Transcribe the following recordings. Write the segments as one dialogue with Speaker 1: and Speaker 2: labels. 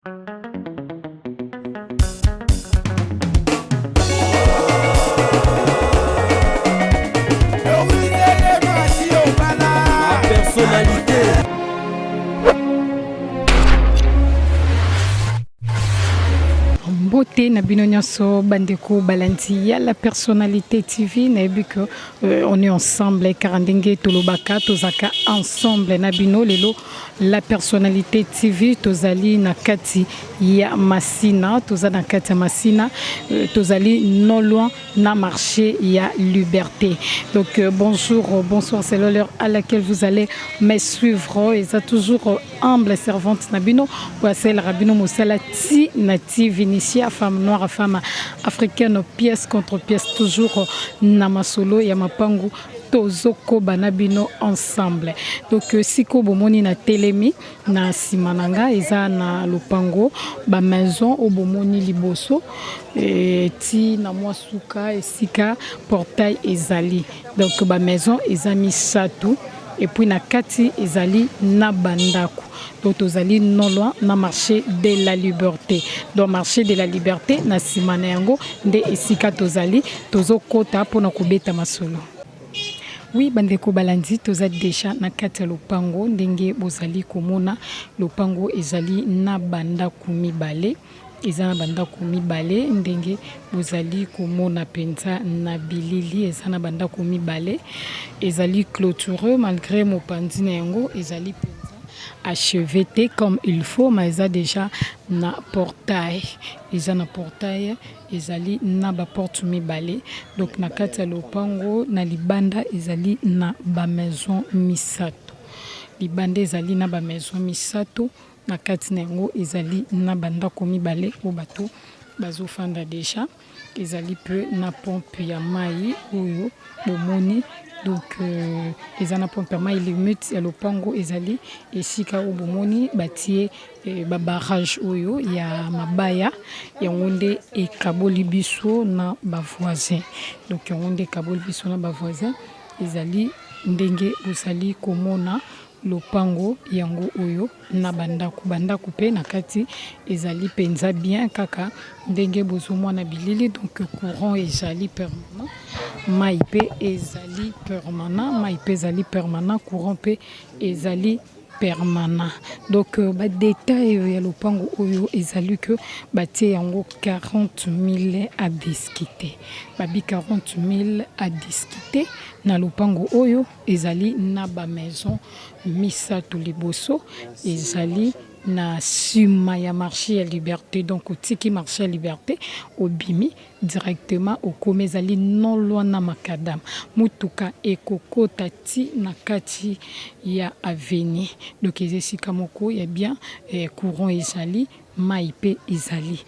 Speaker 1: Personnalité.
Speaker 2: Mbote na bino nyonso bandeko balandi ya la personnalité TV nayebi que euh, on est ensemble kaka ndenge tolobaka tozaka ensemble na bino lelo la personnalité TV tozali na kati ya Masina toza na kati ya Masina euh, tozali non loin na marché ya Liberté donc euh, bonjour euh, bonsoir c'est l'heure à laquelle vous allez me suivre eza toujours humble servante na bino oyo asalelaka bino mosala ti na ti Vinicia femme noire femme africaine pièce contre pièce toujours na masolo ya mapangu tozokoba na bino ensemble donc euh, sikoyo bomoni na telemi na nsima na nga eza na lopango ba maison oyo bomoni liboso e, ti na mwa suka esika portail ezali donc ba maison eza misato epuis na kati ezali na bandako donc tozali non loin na marché de la liberté donc marché de la liberté na nsima na yango nde esika tozali tozokota mpona kobeta masolo oui bandeko balandi toza deja na kati ya lopango ndenge bozali komona lopango ezali na bandako mibale eza na bandako mibale ndenge bozali komona mpenza na bilili eza na bandako mibale ezali clôture malgré mopanzi na yango ezali mpenza achevé te comme il faut mais eza déjà na portail eza na portail ezali na baporte mibale donc na kati ya lopango na libanda ezali na bamaison misato libanda ezali na bamaison misato na kati na yango ezali na bandako mibale oyo bato bazofanda deja ezali mpe na pompe ya mai oyo bomoni donc euh, eza na pompe ya mai limite ya lopango ezali esika oyo bomoni batie eh, babarrage oyo ya mabaya yango nde ekaboli biso na bavoisin donc yango nde ekaboli biso na bavoisin ezali ndenge bozali komona Lopango yango oyo na ba ndako, ba ndako pe na kati ezali penza bien kaka ndenge bozo mona bilili donc courant ezali permanent, mayi pe ezali permanent, mayi pe ezali permanent, courant pe ezali permanent. Donc ba detail ya lopango oyo ezali que batie yango 40 000 à discuter, babi 40 000 à discuter na lopango oyo. Ezali na ba maison misato liboso ezali na sima ya marche ya liberte donc otiki marche ya liberte obimi directement okomi ezali non loin na macadam mutuka ekokota ti na kati ya avenue donc eza esika moko ya bien courant ezali Mayi pe ezali.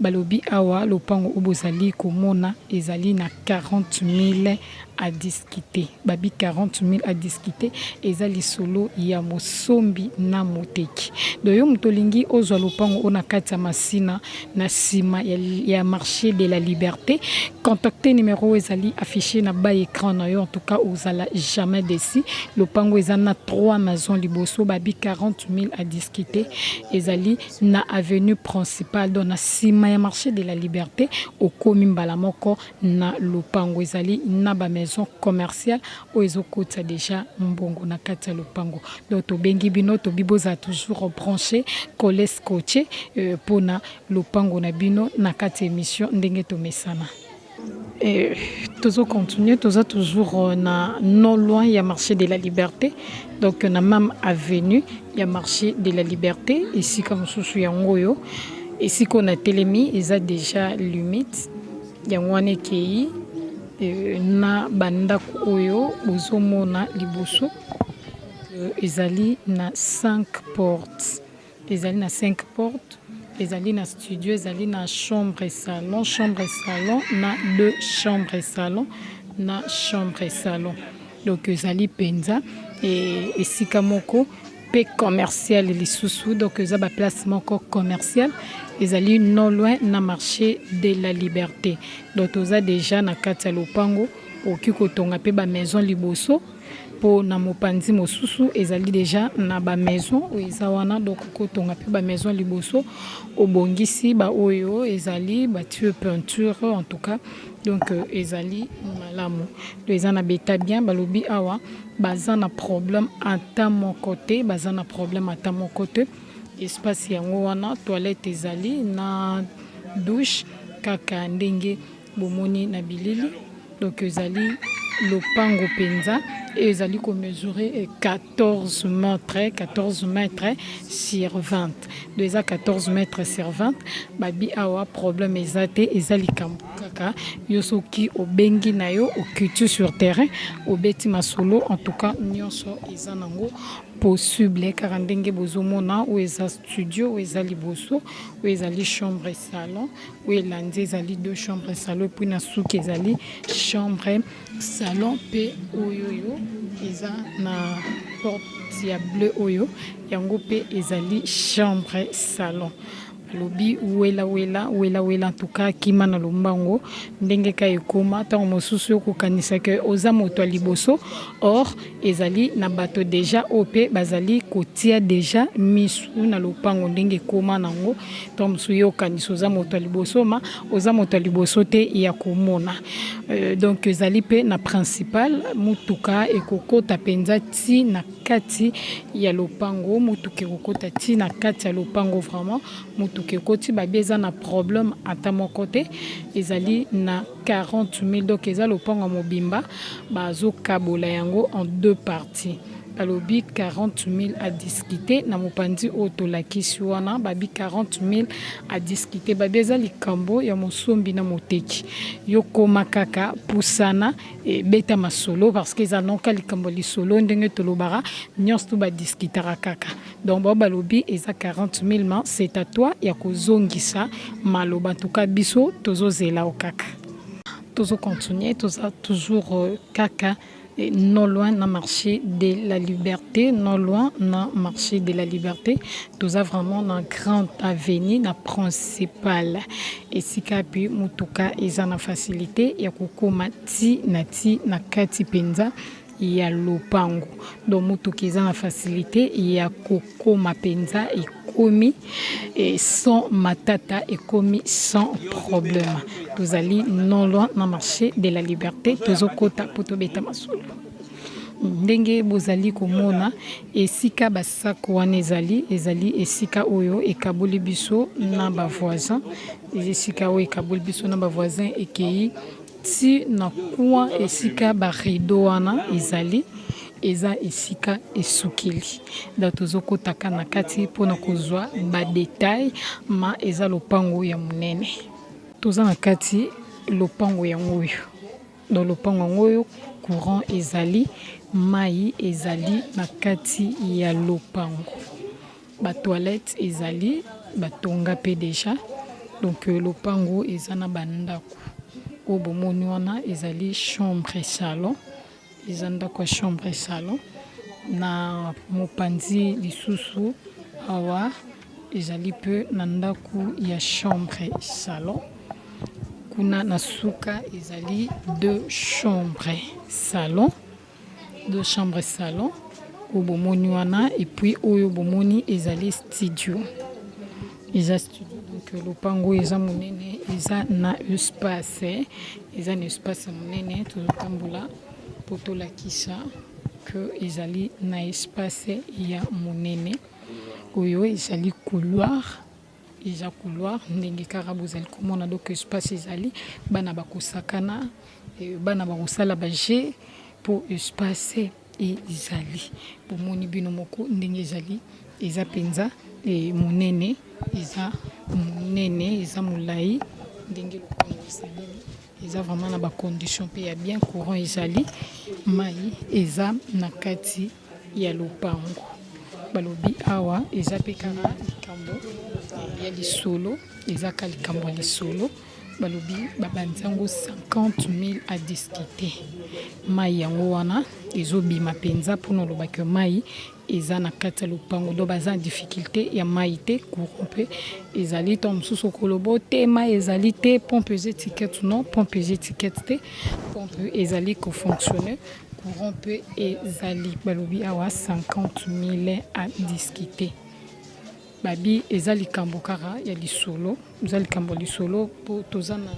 Speaker 2: Balobi awa lopango oyo bozali komona ezali na 40.000 à discuter. Babi 40.000 à discuter eza lisolo ya mosombi na moteki. Donc yo moto olingi ozwa lopango oyo na kati ya Masina na sima ya, ya marché de la liberté, contacter numero oyo ezali affiché na bas écran na yo. En tout cas ozala jamais déçu. Lopango eza na 3 maisons liboso, babi 40.000 à discuter. Ezali na avenue principale donc na sima ya marché de la liberté okomi mbala moko na lopango ezali na ba maison commerciale oyo ezokotisa deja mbongo na kati ya lopango donc tobengi bino tobi bozala toujours branché colle scotché euh, mpona lopango na bino na kati ya émission ndenge tomesana. Et tozo continuer toza toujours euh, na non loin ya marché de la liberté donc na même avenue ya marché de la liberté esika mosusu yango oyo esika oyo natelemi eza déjà limite yango wana ekei euh, na bandako oyo bozomona liboso euh, ezali na 5 portes Ezali na 5 portes, ezali na studio, ezali na chambre salon, chambre salon na deux chambre salon na chambre salon. Donc ezali penza esika moko pe commercial lisusu donc eza ba place moko commercial ezali non loin na marché de la liberté. Donc toza dejà na kati ya lopango okoki kotonga pe ba maison liboso. Mpo na mopanzi mosusu ezali dejà na ba maison oyo eza wana donc okotonga mpe ba maison liboso obongisi ba oyo ezali batie peinture en tout cas donc ezali malamu donc eza na beta bien balobi awa baza na problème ata moko te baza na problème ata moko te espace yango wana toilette ezali na douche kaka ndenge bomoni na bilili. Donc ezali lopango mpenza oyo ezali ko mesurer 14 mètres, 14 mètres sur 20. Donc eza 14 mètres sur 20. Babi awa problème eza te, eza likambo kaka yo soki obengi na yo okiti sur terrain obeti masolo, en tout cas nyonso eza nango possible kaka ndenge bozomona. Oyo eza studio, oyo eza liboso, oyo ezali chambre salon, oyo elandi ezali deux chambres salon, et puis na suki ezali chambre salon, mpe oyo oyo eza na porte ya bleu oyo yango mpe ezali chambre salon. Balobi wela wela wela wela, en tout cas kima na lombango ndenge ka ekoma. Ntango mosusu okokanisa ke oza moto ya liboso, or ezali na bato deja oyo mpe bazali kotia deja misu na lopango ndenge ekoma nango. Ntango mosusu yo okanisa oza moto ya liboso, ma oza moto ya liboso te ya komona. Donc ezali mpe na principal, motuka ekokota mpenza ti na kati ya lopango, motuka ekokota ti na kati ya lopango. Vraiment motuka ekoti, babi eza na problème ata moko te. Ezali na 40 000, donc eza lopango ya mobimba, bazokabola yango en deux parties. Balobi 40 000 à discuter. Na mopanzi oyo tolakisi wana, babi 40 000 à discuter. Babi eza likambo ya mosombi na moteki, yo koma kaka pusana, ebeta masolo, parce que eza noka likambo lisolo ndenge tolobaka nyonso tu badiscutaka kaka. Donc bao balobi eza 40 000, ma c'est à toi ya kozongisa maloba. En tout cas biso tozozela o kaka, tozocontinue, toza toujours kaka non loin na marché de la Liberté, non loin na marché de la Liberté. Toza vraiment na grande avenue, na principale esika mpe motuka eza na facilité ya kokóma ti na ti na kati mpenza ya lopango. Donc motuka eza na facilité ya kokóma mpenza, ekomi sans matata, ekomi sans problème. Tozali non loin na marché de la Liberté, tozokɔta mpo tobeta masolo. Ndenge bozali komona esika basako wana ezali, ezali esika oyo ekaboli biso na bavoisin, eza esika oyo ekaboli biso na bavoisin, ekei ti na coin esika barideau wana ezali, eza esika esukeli. Donc tozokɔtaka na kati mpona kozwa badétail, ma eza lopango ya monene. Toza na kati lopango yango oyo. Donc lopango yango oyo, courant ezali, mai ezali na kati ya lopango, batoilette ezali, batonga mpe deja. Donc lopango eza na bandako oyo bomoni wana, ezali chambre salon, eza ndako ya chambre salon. Na mopanzi lisusu awa ezali mpe na ndako ya chambre salon. Kuna na suka ezali deux chambre salon, deux chambre salon oyo bomoni wana, et puis oyo bomoni ezali studio, eza studio. Donc lopango oyo eza monene, eza na espace, eza na espace ya monene. Tozotambola mpo tolakisa ke ezali na espace ya monene. Oyo ezali couloir, eza couloir ndenge kaka bozali komona. Donc espace ezali, bana bakosakana, bana bakosala bajeux mpo espace ezali. Bomoni bino moko ndenge ezali, eza mpenza monene, eza monene, eza molai. Ndenge lopango esalemi, eza vraiment na bacondition mpe ya bien. Courant ezali, mai eza na kati ya lopango. Balobi awa eza mpe kaka likambo ya lisolo, eza ka likambo ya lisolo. Balobi babandi yango 50 000 à discuter. Mai yango wana ezobima mpenza mpona olobaki mai eza na kati ya lopango, donc baza na difficulté ya mai te. Courant mpe ezali. Ntango mosusu okoloba te mai ezali te, pompe eza étiquette. Non, pompe eza étiquette te, pompe ezali kofonctionne. Courant mpe ezali. Balobi awa 50 mille à discuter. Babi eza likambo kaka ya lisolo, eza likambo ya lisolo mpo toza na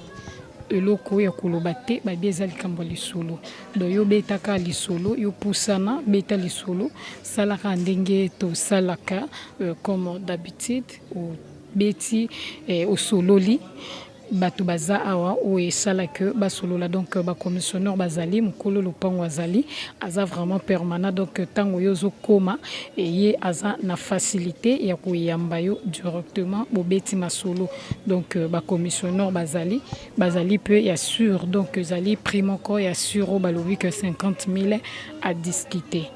Speaker 2: eloko ya koloba te. Babi eza likambo ya lisolo, donc yo betaka lisolo, yo pusana beta lisolo, salaka ndenge tosalaka comme d'habitude, obeti osololi. Bato baza awa oyo esala que basolola, donc ba commissionnaire bazali, mokolo lopango azali, aza vraiment permanent. Donc ntango yo ozokoma, ye aza na facilité ya koyamba yo directement, bobeti masolo. Donc ba commissionnaire bazali, bazali mpe ya sûr. Donc ezali prix moko ya sûr oyo balobi que 50 000 à discuter.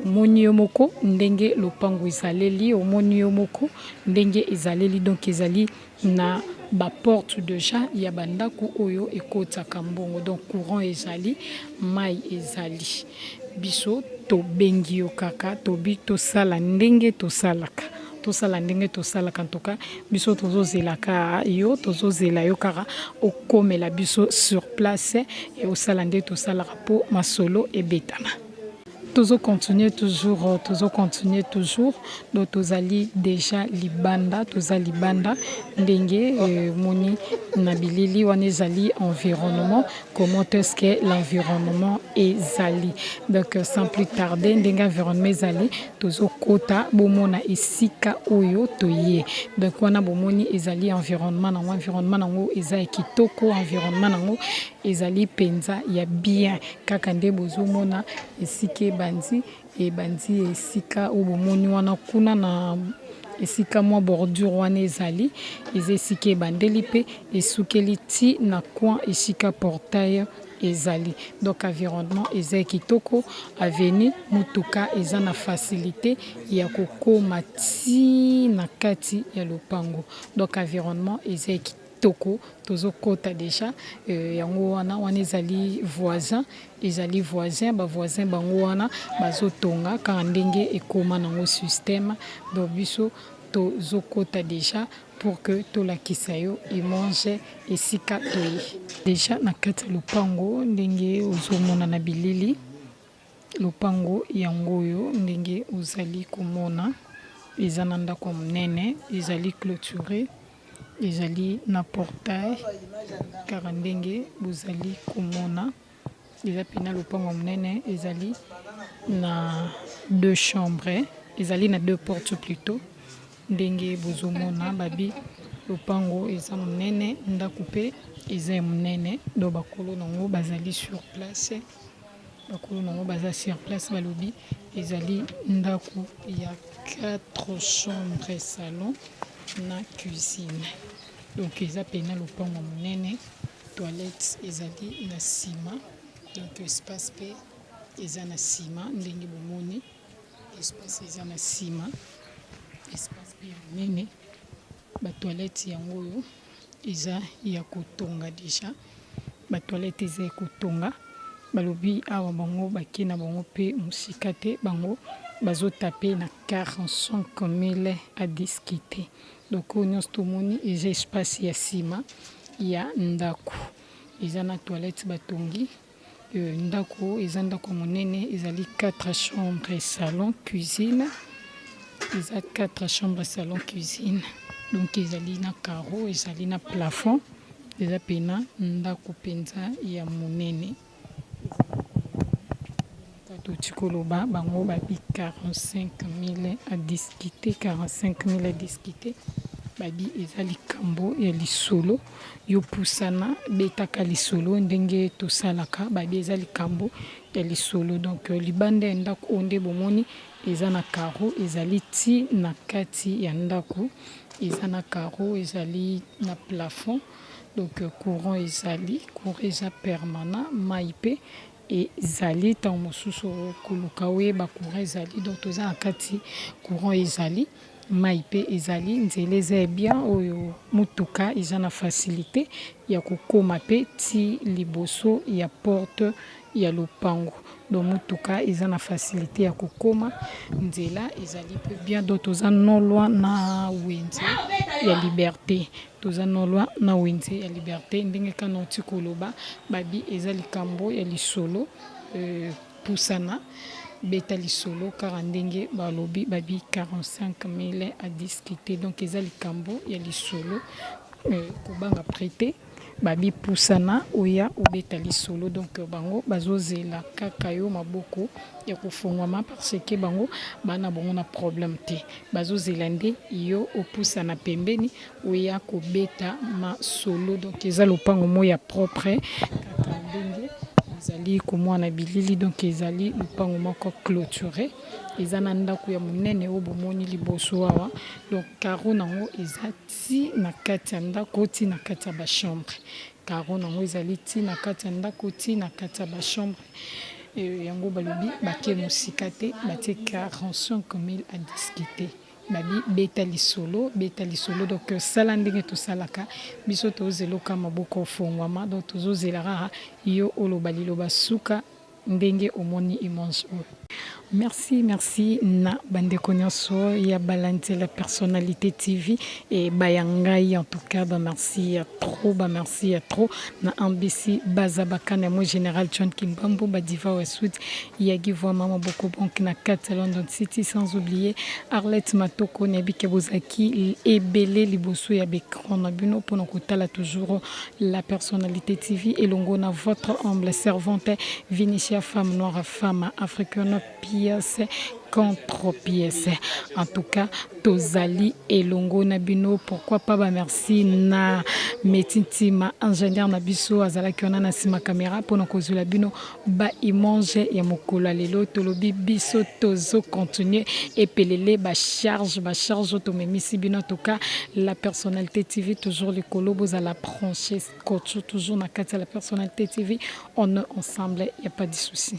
Speaker 2: Omoni yo moko ndenge lopango ezaleli, omoni yo moko ndenge ezaleli. Donc ezali na ba porte déjà ya bandako oyo ekotaka mbongo. Donc courant ezali, mai ezali. Biso tobengi yo kaka, tobi tosala ndenge tosalaka, tosala ndenge tosalaka. En tout cas biso tozozelaka yo, tozozela yo kaka okomela biso sur place e osala nde tosalaka mpo masolo ebetama. Tozocontinue toujours, tozocontinue toujours. Donc tozali déjà libanda, toza libanda ndenge moni na bilili wana. Ezali environnement, comment est-ce que l'environnement ezali. Donc sans plus tarder, ndenge environnement ezali, tozokota bomona esika oyo toye. Donc wana bomoni ezali environnement nango, environnement nango eza ya kitoko, environnement nango ezali mpenza ya bien. Kaka nde bozomona esika ebandi, ebandi esika oyo bomoni wana kuna na esika mwa bordure wana ezali, eza esika ebandeli mpe esukeli ti na coin esika portail ezali. Donc environnement eza ya kitoko, avenue, motuka eza na facilité ya kokóma ti na kati ya lopango. Donc environnement eza ya kitoko. Tozokɔta déjà yango wana. Wana ezali voisin, ezali voisin, ba voisin bango wana bazotonga kaka ndenge ekóma nango système. Donc biso tozokɔta déjà pour que tolakisa yo image esika toye déjà na kati ya lopango. Ndenge ozomona na bilili, lopango yango oyo ndenge ozali komona, eza na ndako ya monene, ezali clôturé, ezali na portail. Kaka ndenge bozali komona, eza mpena lopango ya monene, ezali na deux chambres, ezali na deux portes plutôt. Ndenge bozomona, babi lopango eza monene, ndako mpe eza ya monene. Donc bakolo nango bazali sur place, bakolo nango baza sur place. Balobi ezali ndako ya 4 chambres, salon na cuisine. Donc eza mpena lopango monene, toilette ezali na nsima, donc espace mpe eza na nsima. Ndenge bomoni, espace eza na nsima, espace mpe ya monene. Ba toilette yango oyo eza ya kotonga déjà, ba toilette eza ya kotonga. Balobi awa bango bake na bango mpe mosika te, bango bazotape na 45 000 à discuter. Donc oyo nyonso tomoni eza espace ya nsima ya ndako, eza na toilette batongi. Ndako eza ndako monene, ezali 4 chambres, salon, cuisine. Eza 4 chambres, salon, cuisine. Donc ezali na carreau, ezali na plafond, eza mpena ndako mpenza ya monene. Toti koloba bango babi 45 000 à discuter, 45 000 à discuter. Babi eza likambo ya lisolo, yo pusana betaka lisolo ndenge tosalaka. Babi eza likambo ya lisolo. Donc libanda ya ndako oyo nde bomoni eza na carreau, ezali ti na kati ya ndako, eza na carreau, ezali na plafond. Donc courant ezali, courant eza permanent, mai mpe ezali. Ntango mosusu koluka oyeba, courant ezali. Donc toza na kati, courant ezali, mai mpe ezali, nzela eza ya bien oyo motuka eza na facilité ya kokóma mpe ti liboso ya porte ya lopango. Donc motuka eza na facilité ya kokóma, nzela ezali mpe bien. Donc toza non loin na wenze ya Liberté, toza non loin na wenze ya Liberté. Ndenge kaka nauti koloba, babi eza likambo ya lisolo. Pusana beta lisolo kaka ndenge balobi babi 45 mille à discuter. Donc eza likambo ya lisolo, kobanga prêter. Babi pusana oya obeta lisolo. Donc bango bazozela kaka yo, maboko ya kofungwama, parce que bango bana bango na problème te. Bazozela nde yo opusana pembeni, oya kobeta masolo. Donc eza lopango moko ya propre kaka ndenge ozali komona bilili. Donc ezali lopango moko clôturé, eza na ndako ya monene oyo bomoni liboso awa. Donc carreau nango eza ti na kati ya ndako, ti na kati ya bachambre. Carreau nango ezali ti na kati ya ndako, ti na kati ya bachambre. Yango balobi bake mosika te, batie 45 000 à discuter. Babi beta lisolo, beta lisolo. Donc sala ndenge tosalaka biso, tozeloka maboko ofongwama. Donc tozozela kaka yo oloba liloba suka ndenge omoni image oyo. Merci, merci na bandeko nyonso ya balandi La Personnalité TV e baya ngai. En tout cas bamerci ya trop, bamerci ya trop na Ambisi Bazabakana mo, Général John Kimbambo, Badiva Wasud Yagi Voi, Mama Boko Bank na kati ya London City, sans oublier Arlette Matoko. Nayebi ke bozalaki ebele liboso ya baécran na bino mpona kotala toujours La Personnalité TV elongo na votre humble servante Vinicia, femme noire, femme africaine, pièce contre pièce. En tout cas tozali elongo na bino. Pourquoi pas bamerci na Meti Ntima, ingénieur na biso, azalaki wana na nsima caméra mpona kozwela bino baimage ya mokolo ya lelo. Tolobi biso tozocontinue epelele bacharge, bacharge oyo tomemisi bino. En tout cas, La Personnalité TV toujours likolo. Bozala branché, scotché toujours na kati ya La Personnalité TV. On est ensemble, y a pas de souci.